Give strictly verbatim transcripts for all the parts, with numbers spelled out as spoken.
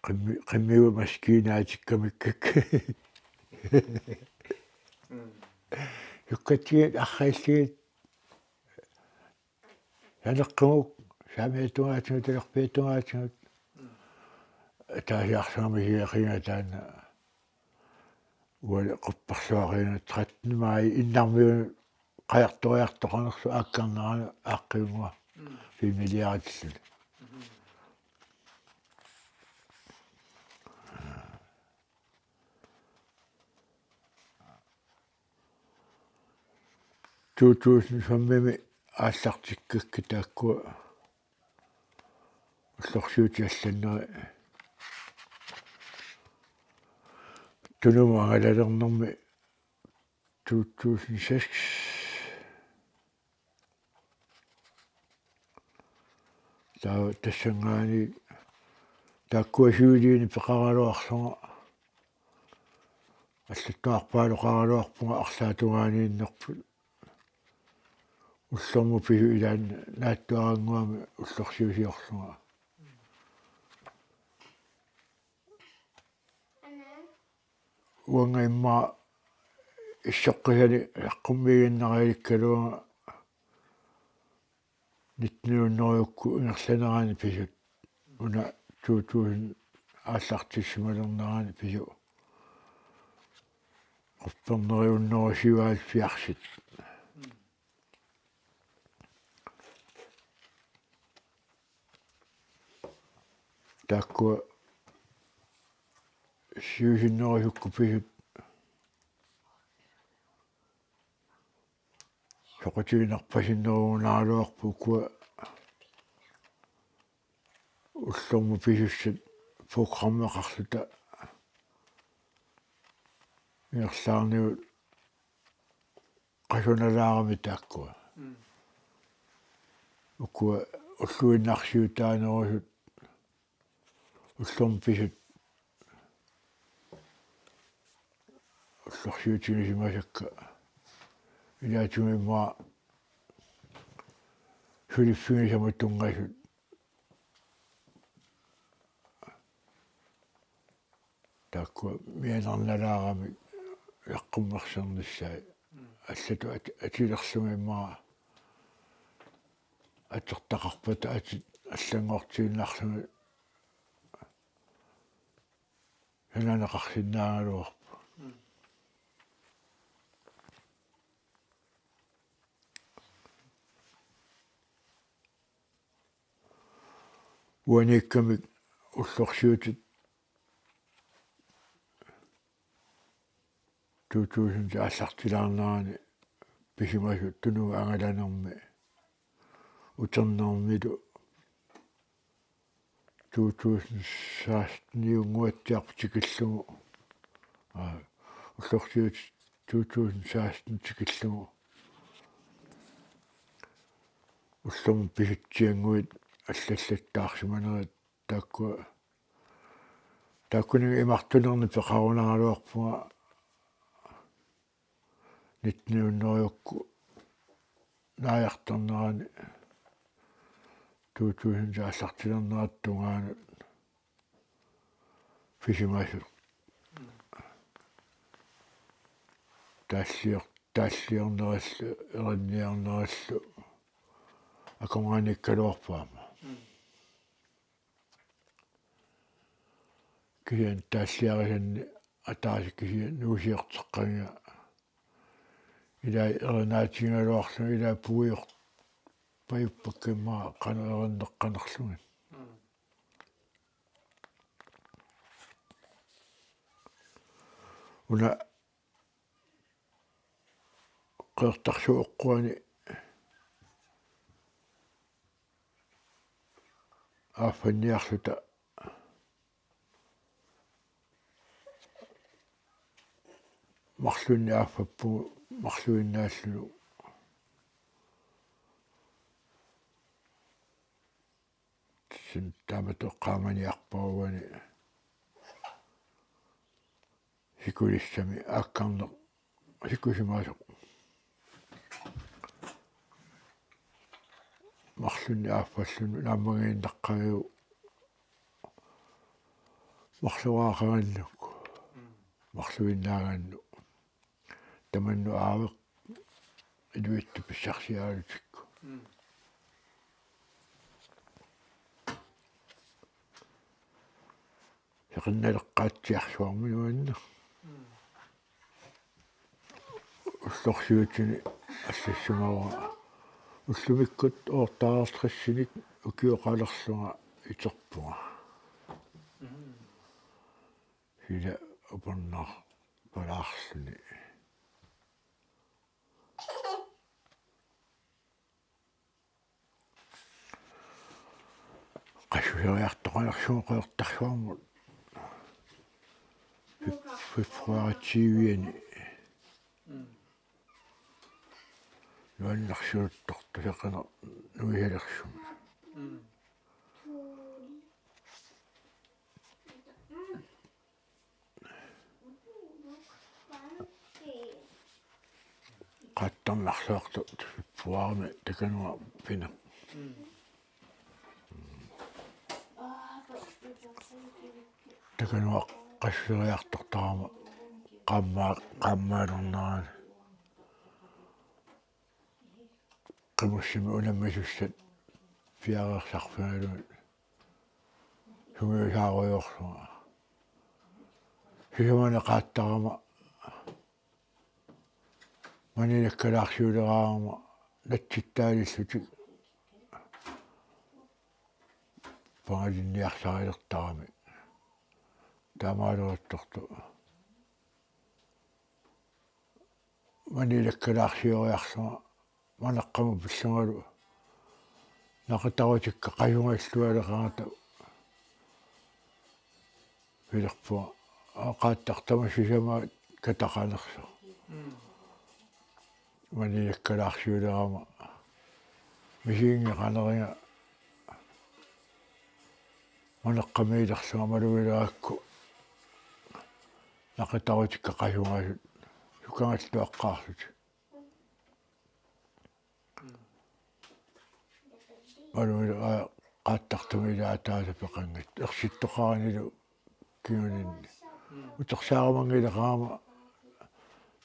Qimmi-, qimmigut maskiinaatikkamikka. Sukkatsigit arrallugit saneqquguk saamiatungaatigut talerpiatungaatigut. Ataasiarlunga misigeqiga taanna. Uali qupperluaqiga tretten maj innarmiunut qajartoriartoqarnersoq aakkarnerani aaqqiunngua. Mm. Filmiliaritilluni. Mm. To tusind fem-imi aallartikkakkit taakkua ullorsiutit allanneri Tunumut angalalernermi to tusind seks. Taava tassanngaanniit taakkua siuliini peqaraluarlunga allattuarpaaloqaraluarpunga arlaatungaaniinnerput. Ullormut pisut ilaanni naatsuarannguami ullorsiusiorlunga. Uanga immaqa issoqqisani saqqummiiginnarialikkaluarlunga nitten hundrede-kkut ingerlanerani pisut. Una to tusind aallartissimalernerani pisut. Qupperneri hundrede syvoghalvfjerds. Taakkua siusinnerusukkut pisut soqutiginarpasinnerugunaraluarput ukua ullormut pisussat programmeqarluta ingerlaarnigut qasunalaarami taakkua. Mm. Ukua ulluinnarsiutaanerusut ullormut pisut ullorsiutigisimasakka. Ilaatigut immaqa suliffigisamut tunngasut. Taakkua mianernalaaramik saqqummersernissaat. Mm. Allatut at-, atulerlugit immaqa atortaqarpata atit allanngortiinnarlugit sananeqarsinnaagaluarput. Mm. Uaniikkamik ullorsiutit to tusind aallartilaarnerani pisimasut Tunumut angalanermi uternermilu to tusind seksten-iunnguatsiarput tikillugu. Aa, ullorsiutit to tusind seksten tikillugu. Ullormut pisutsiannguit allallattaarsimanerit taakkua. Taakkuninnga imartunernik peqarunaraluarpunga nitten hundrede-kkut naajartornerani to tusind aallartilernerata tungaanut pisimasut. Taallior-, taalliornerillu, erinniornerillu akornanniikkaluarput aamma. Mm. Kisianni taalliarisanni ataaseq kisianni nuusiorteqqagiga ilai erinaatigigaluarlugit ilai puior-, pajuppakka immaqa qanoq erinneqqanerlugit. Mm. Una Qeqertarsuup eqquani aaffanniarluta marlunnik aaffappugut marluinnaalluni. Tassa taamatut eqqaamaniarpara uani sikulissami aakkarneq sikusimasoq. marlunnik aappallunnut naammagiinnaqqaarlugu marluaaqanngilaq. Marluinnaanngilaq. Tamanna aaveq iluitsoq pissarsiarutsigu. Seqinnaleqqaatsiarsuarmi nuanna. Ullorsiutini allassimavara. Ullumikkut oortaartrissinik ukioqalerlunga iterpunga. Sila upernarpalaarluni. Qassuseriartoqalersunga Qeqertarsuarmut. Februarip tyviani. Nuannersiuttortoq seqineq nuisalersumik. Qaattarnarluartoq februarimi takanuarpiaq. Takanuaqqasseriartortarama qaammaa-, qaammaalernerani. Qimussimik unammisussat piareersarfigalugit sungiusaarujoorlunga. Sisamani qaattarama manilakkalaarsiuleraangama natsittaalillutik pangalinniarsarilertarami. Taamaaleruttortoq. Manilakkalaarsioriarlunga maneqqamut pillungalu naqitarutikka qajungaillualeqangata pilerpunga qaattartama sisamaat kataqanersoq. Manilakkalaarsiulerama misiginngeqaneriga maneqqamiilerlunga malugilerakku naqitarutikka qajungaasut sukangalluaqqaarlutik. Malugileraa qaattartama ilaa ataata peqanngitsoq ersittoqaranilu kinguninni. Utersaarumanngileqarama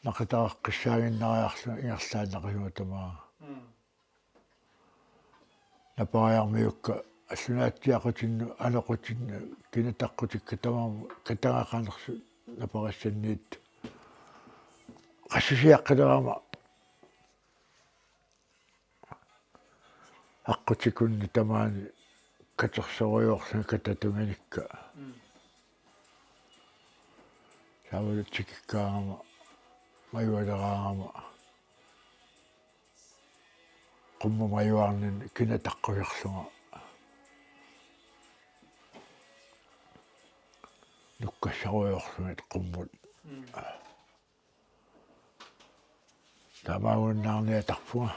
naqitaraqqissaaginnariarlunga ingerlaannaqisumik tamaanga. Napariarmiukka allunaatsiaqutinnut anoqutinnut kinataqqutikka tamarmik katagaqanersut naparissanniittut. Qassusiaqqilerama aqqutikunni tamaani katersorujoorlunga katatuminikka. Saavalu tikikkaangama majualeraangama qummut majuarninni kinataqquserlunga nukkassarujoorlugit qummut. Taamaannarniatarpunga.